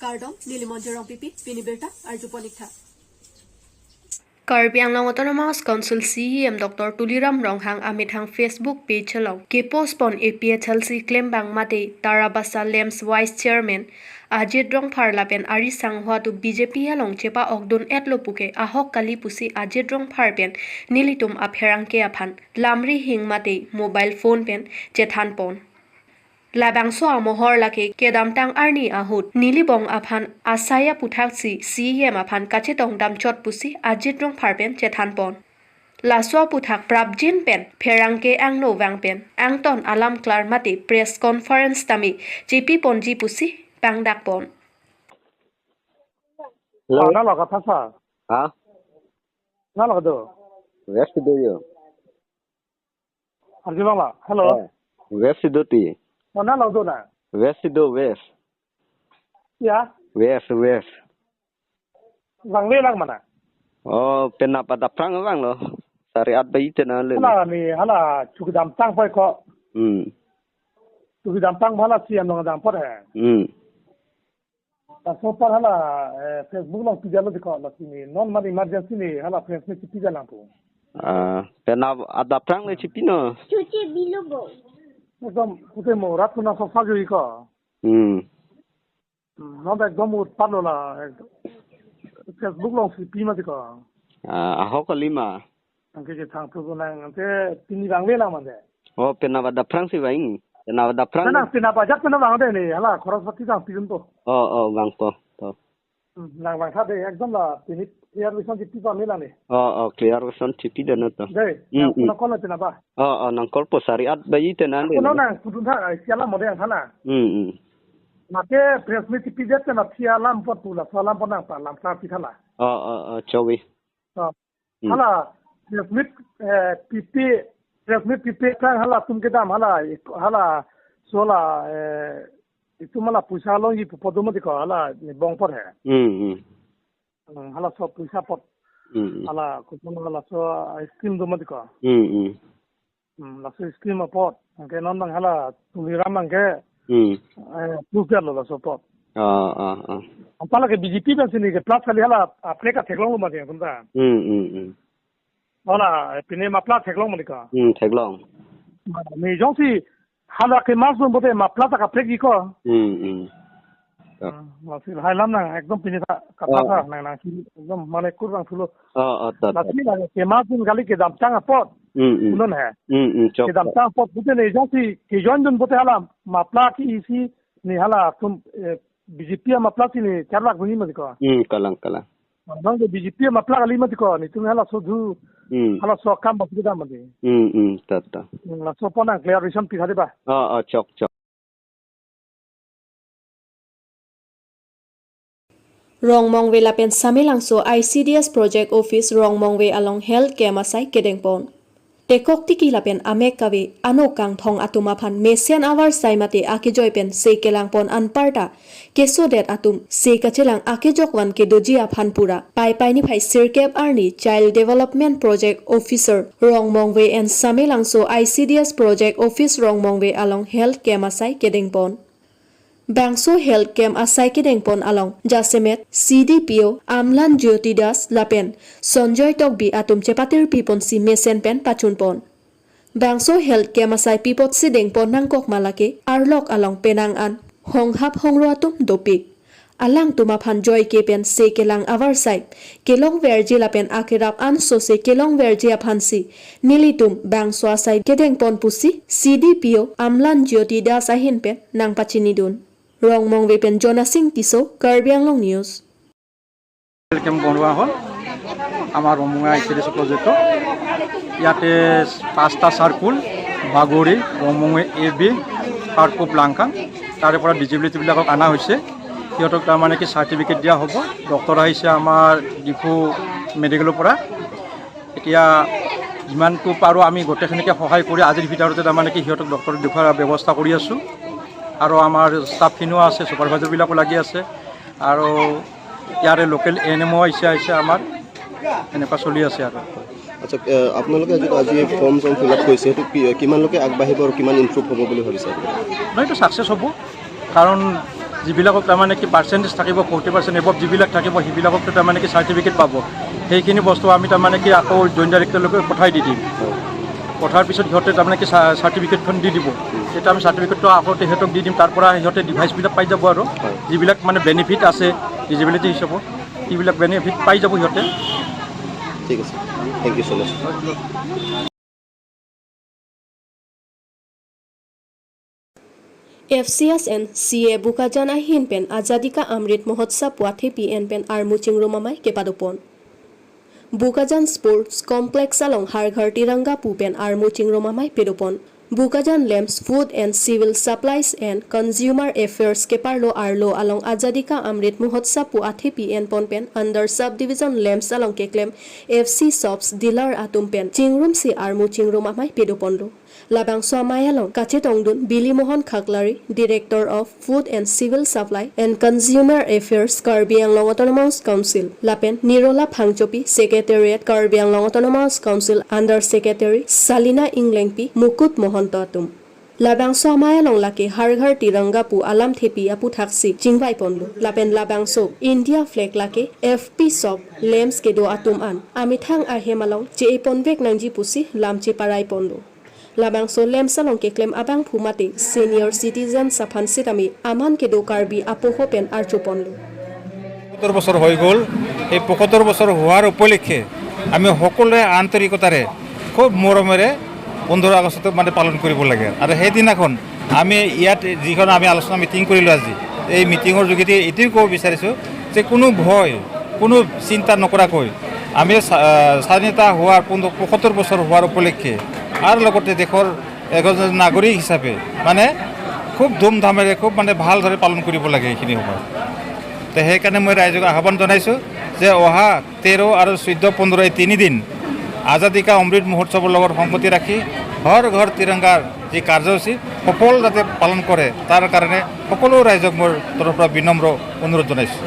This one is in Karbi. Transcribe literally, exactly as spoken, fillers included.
Kardom, neli Monjir Rongpipi, pini birta arjupon ik tha. Karbi Anglong Autonomous Council C E M Doctor Tuliram Ronghang amethang Facebook page along kepost pon A P H L C klembang mate Tarabasa LAMPS Vice Chairman Ajit Rongphar lapen ari sangho atum B J P along chepa-okdun-etlo puke ahok kali pusi Ajit Rongphar pen nelitum apherangke aphan lamri hing mate mobile phone pen chethan pon. Labangso amohor lake kedamtang arni ahut nelibong aphan asai aputhaksi C E M aphan kachetongdam chot pusi Ajit Rongphar pen chethan pon. Laso aputhak prapjin pen pherangke angno vang pen angton alam klar mate press conference tame chepi ponji pusi pangdak pon. Hello. Ah, nalo kathasa. Ha? Nalo do. West do yo. Arjulong la. Hello. Eh, West do ti. Oh, nalo do na. West do West. Ya. West West. Vangve lang mana? Oh, penap adaphrang vanglo. Sari at bai tena le. Hala ni, hala chukdamtang poi ko. Hmm. Chukdamtang hala si anong dam pot he. Hmm. Laso apor hala, eh, Facebook along pidetlo dei ko, lasi ni non man emergency ni hala friends ni chepidet lang pu. Ah, penap adaphrang le chepi no. Chuche bilo bo. Ekdom pute mo rat kuna so sajo iko. Hmm. Hmm, non ekdom utpat lo la, ekdom. Facebook along chepi ma dei ko. Ah, ahok kali ma. Anke kethang thu ko nang, ante pini vangve lang mande. Oh, penap adaphrang si vang. Penap adaphrang. Nang penap ajat penap vangde ni, hala khoros pati tang pidun po. Oh, oh, vangpo. To. Hmm, nang vangtha dei, ekdom la pini clear vision chepi pame lang ni. Oh, oh, clear vision chepi deno to. Dei, hmm, nang hmm. Puna call na penap ba? Oh, oh, nang call po sari at bai tena le. Puna nang pudun tha, ai, siala mode yang thana. Hmm, hmm. Mate press meet chepidet tena pi alam pot pu laso alam pot nang pa alam klar pi tha la. Oh, oh, oh, chovi. Oh. Hmm. Hala, press meet, eh, pipe, press meet pipe kang hala atum kedam hala, ik-, hala, so la, eh, itum hala puisa longji pu apot do ma dei ko hala ni bong apot he. Hmm, hmm. Hmm, hala so puisa apot. Hmm, hmm. Hala, kupon hala so, eh, scheme do ma dei ko. Hmm, hmm. Hmm, laso scheme apot. Anke non bang hala Tuliram anke, hmm, eh, proof lo laso apot. Ah, ah, ah. Anpar lake B J P pensi ni ke plus kali hala, ah, plate atheklonglo ma dei atum ta. Hmm, hmm, hmm. Hala, eh, pine mapla theklong ma dei ko. Hmm, theklong. Ni jongsi hala kemas dun pote mapla ta kaprek ji ko. Hmm, hmm. Ah, lasi lahai alam nang, ekdom pini ta, kata, oh, ta, nang, nang, ekdom mane kurang thulo. Oh, oh, ta, ta. Lasi nang, kemas dun kali kedamtang apot. Hmm, hmm. Punon he. Hmm, hmm, chok, chok. Kedamtang apot, pute ni jongsi, kejoin dun pote hala, mapla ke-isi, ni hala, atum, eh, B J P amapla si ni, charlak bunyi ma dei ko. Hmm, kalang, kalang. Nang ke B J P amapla kali ma dei ko, netum hala so do, hmm, hala so akam ba pidam ma dei. Hmm, hmm, ta, ta. Hmm, laso apot nang clarification pitha dei ba. Oh, oh, chok, chok. Rongmongve lapen Samelangso I C D S Project Office Rongmongve along health camp asai kedengpon. Tekok tiki lapen amek kave ano kangthong atum aphan mesen avarsai mate akejoi pen se kelangpon anparta kesodet atum se kachelang akejok van kedoji aphan pura Paipai niphai sirkep arni Child Development Project Officer Rongmongve and Samelangso I C D S Project Office Rongmongve along health camp asai kedengpon. Bangso health camp asai kedengpon along jasemet C D P O Amlan Jyoti Das lapen Sanjoy Tokbi atum chepatir piponsi mesen pen pachunpon. Bangso health camp asai pi apotsi dengpon nangkok ma lake arlok along penang an honghap hongro atum dopik. Alangtum aphan joike pen se kelang avarsai kelongverji lapen akerap ansose kelongverji aphansi nelitum bangso asai kedengpon pusi C D P O Amlan Jyoti Das ahin pen nangpachinidun. Rongmongve pen Jonasing Tisso, Karbi Anglong News. Health camp বনোৱা হ'ল আমাৰ ৰমঙে I C D S প্ৰজেক্টত। ইয়াতে পাঁচটা চাৰ্কুল, বাগৰি, ৰমঙে A B, পাৰ্কপ লাংকাং, তাৰে পৰা ডিজেবিলিটিবিলাকক অনা হৈছে। সিহঁতক তাৰমানে কি চাৰ্টিফিকেট দিয়া হ'ব। ডক্টৰ আহিছে আমাৰ ডিফু মেডিকেলৰ পৰা। এতিয়া যিমানটো পাৰোঁ আমি গোটেইখিনিকে সহায় কৰি আজিৰ ভিতৰতে তাৰমানে কি সিহঁতক ডক্টৰ দেখুৱাৰ ব্যৱস্থা কৰি আছোঁ। আৰু আমাৰ ষ্টাফখিনিও আছে, ছুপাৰভাইজাৰবিলাকো লাগি আছে। আৰু ইয়াৰে লোকেল এ এন এমো আহিছে, আহিছে আমাৰ। এনেকুৱা চলি আছে আৰু। আচ্ছা, এ, আপোনালোকে যিটো আজি ফৰ্ম চৰ্ম ফিল আপ কৰিছে, সেইটো কি, কিমানলৈকে আগবাঢ়িব আৰু কিমান ইমপ্ৰুভ হ'ব বুলি ভাবিছে আপুনি? নহয়, এইটো ছাকচেছ হ'ব, কাৰণ যিবিলাকক তাৰমানে কি পাৰ্চেণ্টেজ থাকিব, ফৰ্টি পাৰ্চেণ্ট এবভ যিবিলাক থাকিব, সেইবিলাককতো তাৰমানে কি চাৰ্টিফিকেট পাব। সেইখিনি বস্তু আমি তাৰমানে কি আকৌ জইণ্ট ডাইৰেক্টৰলৈকে পঠাই দি দিম। পঠাৰ পিছত সিহঁতে তাৰমানে কি চা-, চাৰ্টিফিকেটখন দি দিব। তেতিয়া আমি চাৰ্টিফিকেটটো আকৌ সিহঁতক দি দিম। তাৰ পৰা সিহঁতে ডিভাইচবিলাক পাই যাব আৰু হয়। যিবিলাক মানে বেনিফিট আছে ডিজেবিলিটি হিচাপত, সেইবিলাক বেনিফিট পাই যাব সিহঁতে। ঠিক আছে, thank you so much. F C S and C A Bokajan ahin pen Azadi Ka Amrit Mahotsav pu athepi en pen armu chingrum amei kepadopon. Bokajan Sports Complex along Har Ghar Tiranga pu pen armu chingrum amei pedopon. Bokajan LAMPS Food and Civil Supplies and Consumer Affairs keparlo arlo along Azadi Ka Amrit Mahotsav pu athepi enpon pen under subdivision LAMPS along keklem F C shops dealer atum pen chingrumsi armu chingrum amei pedoponlo. Labangso amei along kachetongdun Bili Mohan Khaklari, Director of Food and Civil Supply and Consumer Affairs, Karbi Anglong Autonomous Council, lapen Nirola Phangchopi, Secretariat, Karbi Anglong Autonomous Council, Under Secretary Salina Inglengpi, Mukut Mohanto atum. Labangso amei along lake Har Ghar Tiranga pu alamthepi aphuthaksi chingvaiponlo. Lapen labangso India flag lake F P shop LAMPS kedo atum an amethang ahem along che-eponvek nangji pusi lam cheparaiponlo. Labangso LAMPS along keklem abangphu mate senior citizens aphan sitame aman kedo Karbi apoho pen archoponlo. পঁয়সত্তৰ বছৰ হৈ গ'ল। এই পঁয়সত্তৰ বছৰ হোৱাৰ উপলক্ষে আমি সকলোৱে আন্তৰিকতাৰে খুব মৰমেৰে পোন্ধৰ আগষ্টটো মানে পালন কৰিব লাগে। আৰু সেইদিনাখন আমি ইয়াত যিখন আমি আলোচনা মিটিং কৰিলোঁ আজি, এই মিটিঙৰ যোগেদি এইটোৱে ক'ব বিচাৰিছোঁ যে কোনো ভয়, কোনো চিন্তা নকৰাকৈ আমি স্বা- আহ, স্বাধীনতা হোৱাৰ পোন্ধৰ পঁয়সত্তৰ বছৰ হোৱাৰ উপলক্ষে আৰু লগতে দেশৰ এজন নাগৰিক হিচাপে মানে খুব ধুমধামেৰে, খুব মানে ভালদৰে পালন কৰিব লাগে এইখিনি সময়ত। তো সেইকাৰণে মই ৰাইজক আহ্বান জনাইছোঁ যে অহা তেৰ আৰু চৈধ্য, পোন্ধৰ এই তিনিদিন আজাদী কা অমৃত মহোৎসৱৰ লগত সংগতি ৰাখি হৰ ঘৰ তিৰংগাৰ যি কাৰ্যসূচী সফল যাতে পালন কৰে, তাৰ কাৰণে সকলো ৰাইজক মোৰ তৰফৰ পৰা বিনম্ৰ অনুৰোধ জনাইছোঁ।